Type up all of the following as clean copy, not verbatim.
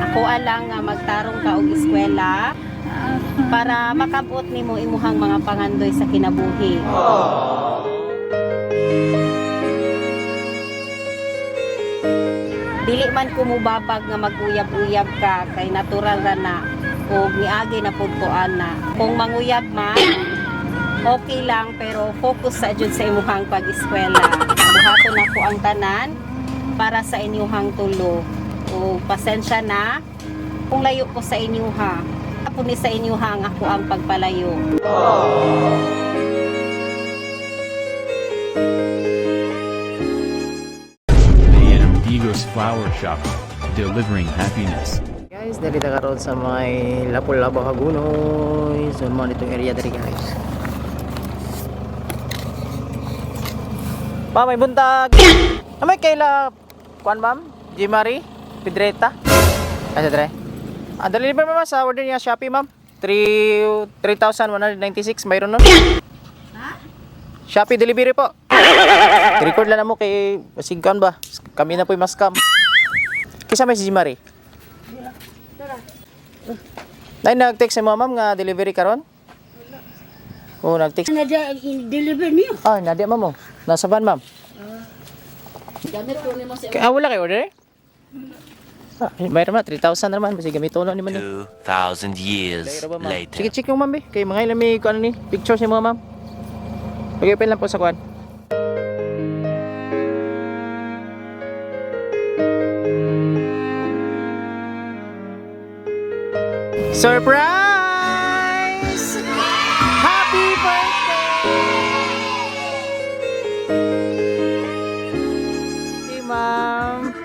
Ako lang nga magtarong ka og eskwela para makabot nimo imuhang mga pangandoy sa kinabuhi. Dili man ko mubabag nga maguyab-uyab ka kay natural ra na ug niagi na pud ko ana. Kung manguyab man, okay lang, pero focus sa jud sa imuhang pag-eskwela. Buhaton nako ang tanan para sa inyuhang tulo. O pasensya na kung layo ko sa inyuha. Ako ni sa inyuha ang ako ang pagpalayo. AM Digos Flower Shop, delivering happiness. Guys, dali ta karon sa may Lapu-Lapu, Hagonoy. So mo nitong area diri, guys. Pa may buntag. Amay kaila kuan, ma'am? Jimari Pedreta. Asa dre? Ah, deliver, ma'am, sa order niya Shopee, ma'am. 3 3,196 mayroon nun. Shopee delivery po. Record lang na mo kay basig kuan ba? Kami na po'y mas scam. Kisa may si Jimari? Nay, nag-text sa mga ma'am nga delivery karon? Wala. Oh, nag-text. Na dyan, i-deliver niyo. Ah, nadia ma'am oh. Nasa van, ma'am. Ah, wala kay order? Ah, mayroon na 3,000 naman basi gamito lang ni man ni. 2,000 years Dahil ba, ma'am? later. Sige, check yung ma'am eh. Kay mga ilang may kuan ni picture sa mga ma'am. Pag-open lang po sa kuan. Surprise! Happy birthday! Hey, ma'am.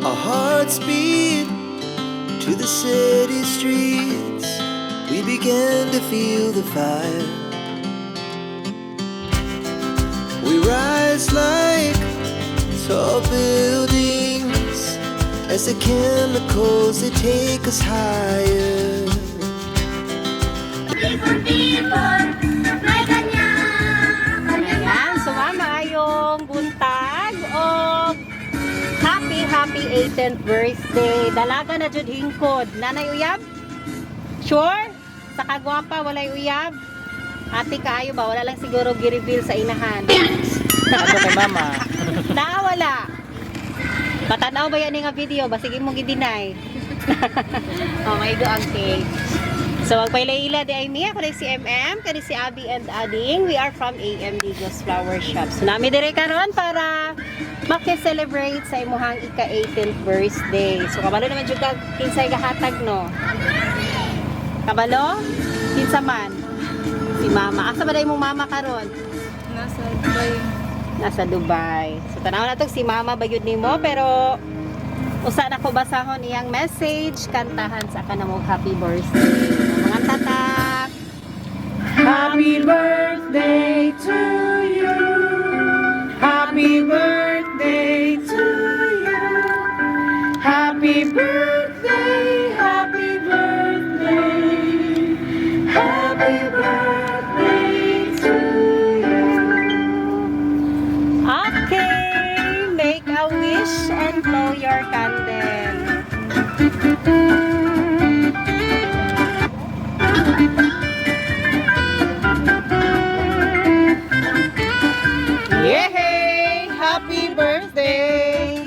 Our hearts beat to the city streets. We began to feel the fire. We rise like tall buildings as the chemicals, they take us higher. Yan, sumama ayong buntag o happy happy 18th birthday. Dalaga na jud hingkod. Nanay uyab? Sure? Sa kagwapa walay uyab? Ate kaayo ba? Wala lang siguro gi-reveal sa inahan. Ano kay mama? Naa wala. Patanaw ba yan nga video? Basig mo gi-deny. Oh, may go ang cake. So, magpailaila di ay miya, kani si MM, kani si Abby and Ading. We are from AM Digos Flower Shop. So, nami dire karon para maki-celebrate sa imuhang ika-18th birthday. So, kabalo naman jud ka kinsay gahatag, no? Kabalo? Kinsa man? Si mama. Asa ba day mong mama karon? Nasa Dubai. Nasa Dubai. So tanaw na to si mama ba yun nimo, pero usa na ko basahon iyang message, kantahan sa kanamo happy birthday. Mga tatak. Happy birthday to you. Happy birthday to you. Happy birthday, happy birthday. Happy birthday to you. Okay, make a wish and blow your candle. Yay! Happy birthday!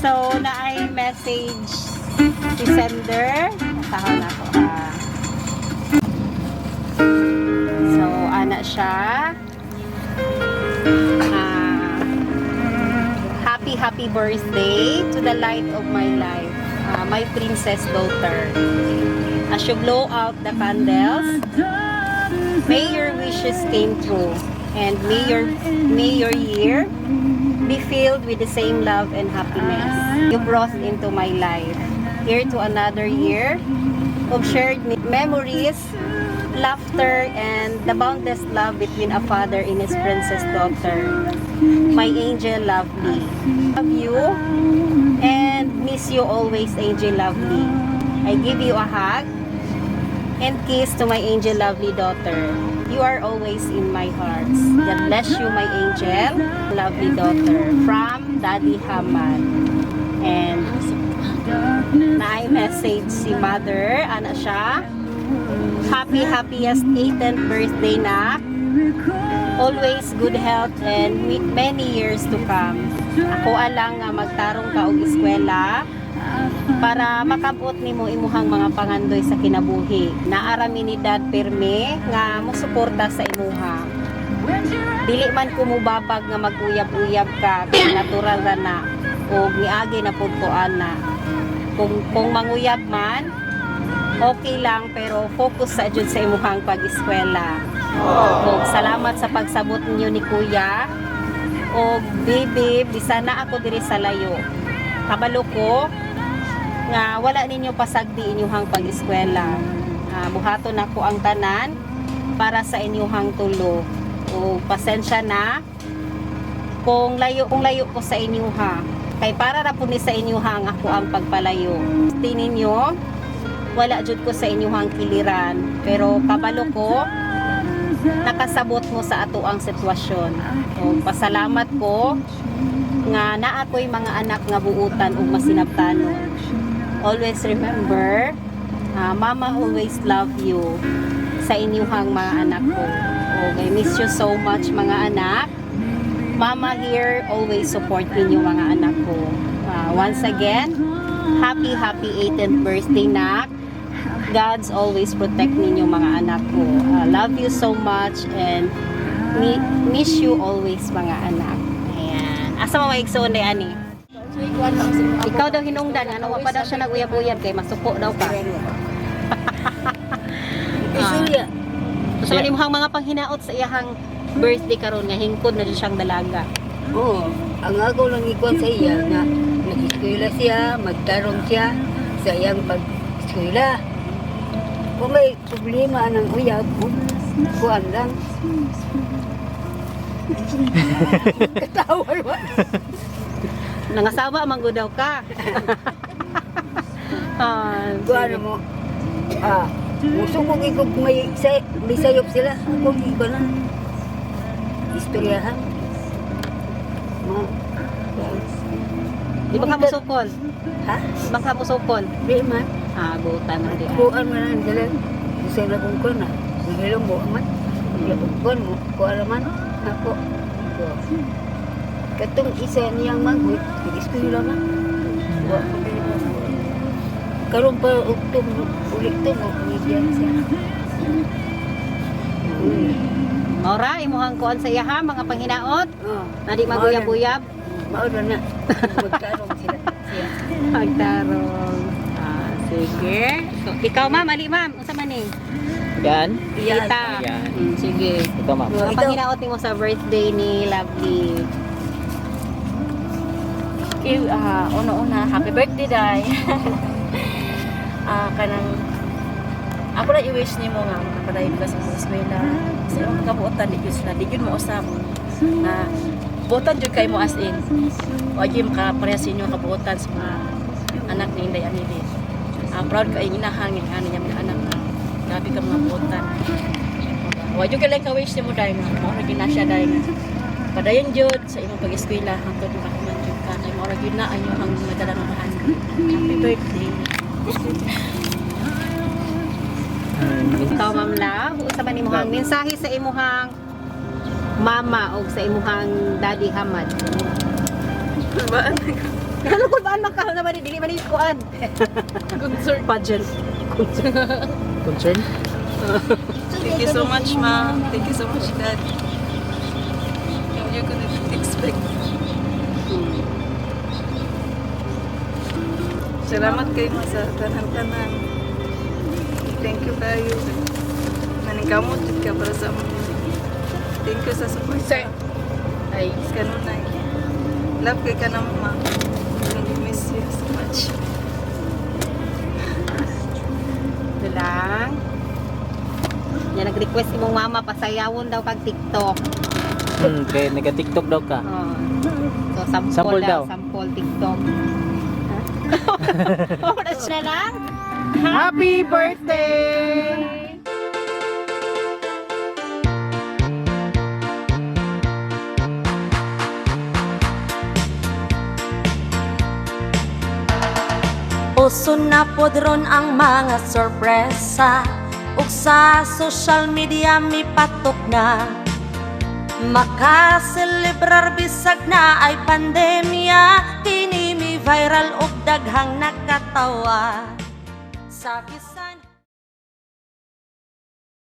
So, na ay message si sender. Nasahon na ako ha. So, ana siya. Ah, happy, happy birthday to the light of my life, ah, my princess daughter. As you blow out the candles, may your wishes came true and may your year be filled with the same love and happiness you brought into my life. Here to another year of shared memories, laughter, and the boundless love between a father and his princess daughter. My angel lovely. Love you and miss you always, angel lovely. I give you a hug and kiss to my angel lovely daughter. You are always in my hearts. God bless you, my angel lovely daughter. From Daddy Hamad. And message si mother. Ana siya. Happy, happiest 18th birthday na. Always good health and many years to come. Ako alang nga magtarong ka og eskwela para makabot nimo imuhang mga pangandoy sa kinabuhi. Naa ra mi ni Dad pirmi nga mosuporta sa imuha. Dili man ko mubabag nga mag-uyab-uyab ka kay natural ra na og niagi na pud ko ana. Kung manguyab man, okay lang, pero focus sa jud sa imuhang pag-eskwela. Og salamat sa pagsabot ninyo ni Kuya. Og baby, bisan na ako diri sa layo. Kabalo ko nga wala ninyo pasagdi inyuhang pag-eskwela. Buhaton nako ang tanan para sa inyuhang tulo. O pasensya na kung layo ko sa inyuha. Kay para ra pud ni sa inyuha ang ako ang pagpalayo. Tinin ninyo, wala jud ko sa inyuhang kiliran, pero kabalo ko nakasabot mo sa ato ang sitwasyon. O pasalamat ko nga naa ko'y mga anak nga buutan ug masinabtanon. Always remember, Mama always love you sa inyuhang mga anak ko. Okay, miss you so much, mga anak. Mama here always support ninyo, mga anak ko. Once again, happy happy 18th birthday, nak. God's always protect ninyo, mga anak ko. Love you so much and miss you always, mga anak. Ayan. Asa mo maigsoon day ani? Ikaw daw hinungdan, ano wa pa daw siya naguyab-uyab kay masuko daw ka. Isuya. So yeah. Imong mga panghinaot sa iyahang birthday karon nga hingkod na jud siyang dalaga. Oo. Ang ako lang ikuan sa iya nga nag-eskwela siya, magtarong siya sa iyang pag-eskwela. Kung may problema ng uyab, kuan lang. Katawa ba? Nangasawa man gud daw ka. Kuan sige. mo. Gusto kong ikog may sayop sila. Akong ikuan na. Istoryahan. Mga, kuan. Di ba ka musukol? Ha? Di ba ka musukol? Di man. Butan na di. Kuan man ang dala. Gusto na kong kuan na. Mahilong mo man. Hindi akong kuan mo. Kuan naman. Ako. Ko. Katong isa niyang manghud, nag-eskwela man. Wa ko dili mo. Karon pa ugtong ulit to mo ngigyan siya. Maura imuhang kuan sa iyaha mga panghinaot. Oh, Na di maguyab-uyab. Mao ra na. Magtarong sila. Siya. Magtarong. Sige. So, ikaw ma'am, ali ma'am, unsa man ni? Yan. Tita. Ayan. Sige. Ito, ma'am. Oh, Mga ikaw. panghinaot nimo sa birthday ni Lovely. Okay, una-una, happy birthday, Day. Kanang ako lang i-wish nimo nga makapadayon ka sa imong eskwela. Sa imong kabuotan di jud sila, di jud mo usab. Na buotan jud kay mo as in. Wa jud makapareha sa inyong kabuotan sa mga anak ni Inday Anili. Proud kay inahan nga ano niya mga anak nga grabe ka mga buotan. Wa jud kay lang ka-wish nimo, Day, nga mao ra gyud na siya, Day, nga padayon jud sa imong pag-eskwela hangtod makahuman jud ka kay mao ra gyud na ang imong madala nga bahan. Happy birthday. Ikaw, Ma'am Love, unsa man imuhang mensahe sa imuhang mama o sa imuhang daddy Hamad? Ano kung baan magkaroon naman dili man ni kuan. Concern. Pageant. Concern? Thank you so much, Ma. Thank you so much, Dad. You couldn't expect. Salamat kayo ma sa tanan-tanan. Thank you kayo. Naningkamot jud ka para sa among. Thank you sa support. Ay, Kanunay. Love kay ka na, Ma. I miss you so much. Ito lang. Yan, nag-request imong mama pasayawon daw kag TikTok. Kay naga-TikTok daw ka. Oh. So sample, Sample daw, daw. Sample TikTok. Oras na lang. Happy birthday! Uso na pod ron ang mga sorpresa ug sa social media mipatok na. Makaselebrar bisag naay pandemya. Kini mi viral ug daghang nakatawa. Sa bisan